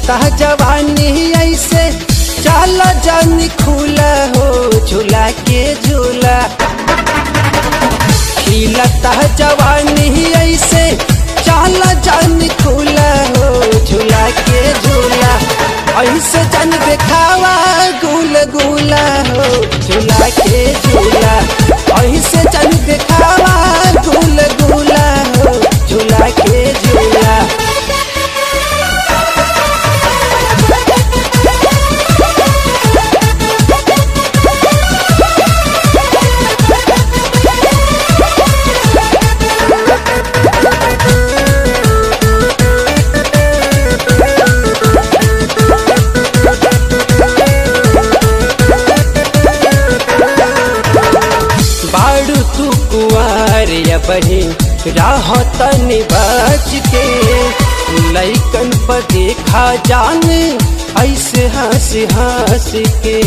खिलता जवानी ऐसे चल जानी खुला हो झूला के झूला। खिलता जवानी ऐसे चल जानी खुला हो झूला के झूला। ऐसे जन देखावा गुल गुला हो झूला के झूला। ऐसे जन देखावा गुल गुला हो झूला के झूला। बाड़ू तू कुंवार या बही राह तनी बच के, लैकन पर देखा जान ऐसे हंस हंस के।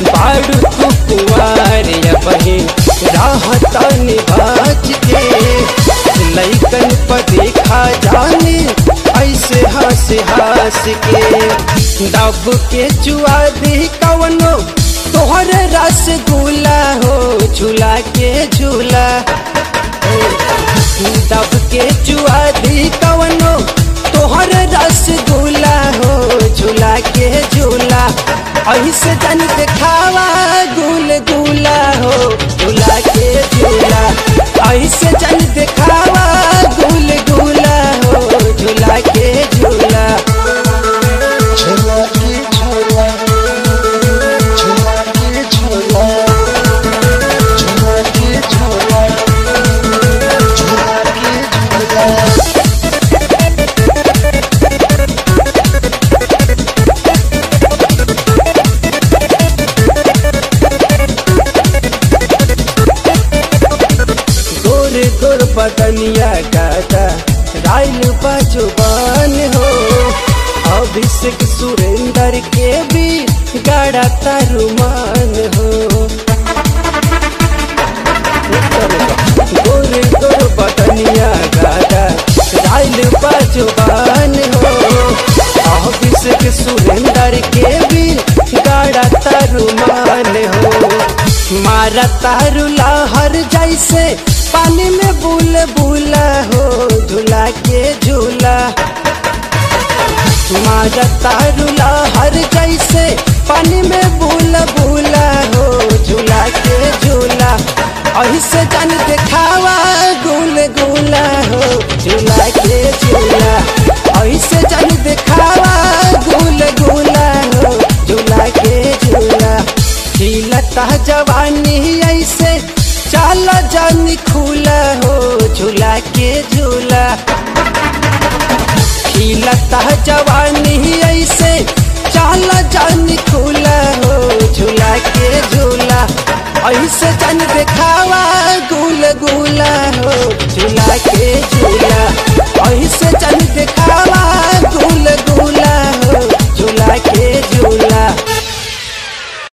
बाड़ू तू कुंवार या बही राह तनी बच के, लैकन पर देखा जान ऐसे हंस हंस के। दब के चुआ दी कवनो तोहर रसगुल्ला हो झूला के झूला। दब के चुआ दी कवनो तोहर रसगुल्ला हो झूला के झूला। ऐसे जन देखावा गुल गुला हो झूला के झूला। ऐसे जन देखावा गुल गुला हो झूला के झूला। झूला के झूला, झूला के झूला, झूला के झूला, झूला के झूला। गोर गोर बदनिया गाता राइल बजुबान हो, अभिषेक सुरेंद्र के भी गाड़ा तरुमान हो। गोर गोर बदनिया गाता राइल बजुबान हो, अभिषेक सुरेंद्र के भी गाड़ा तरुमान हो। मारा तारू लहर जैसे पानी में बुल बुला हो झूला के झूला। मारा तारू लहर जैसे पानी में बुल बुला हो झूला के झूला। ऐसे जन देखावा गुल गुला हो झूला के झूला। ऐसे जन देखावा गुल गुला हो झूला के झूला। खिलता जवानी ऐसे चल जानी खुला हो झूला के झूला। खिलता जवानी ऐसे चल जानी खुला हो झूला के झूला। ऐसे जन देखावा गुल गुला हो झूला के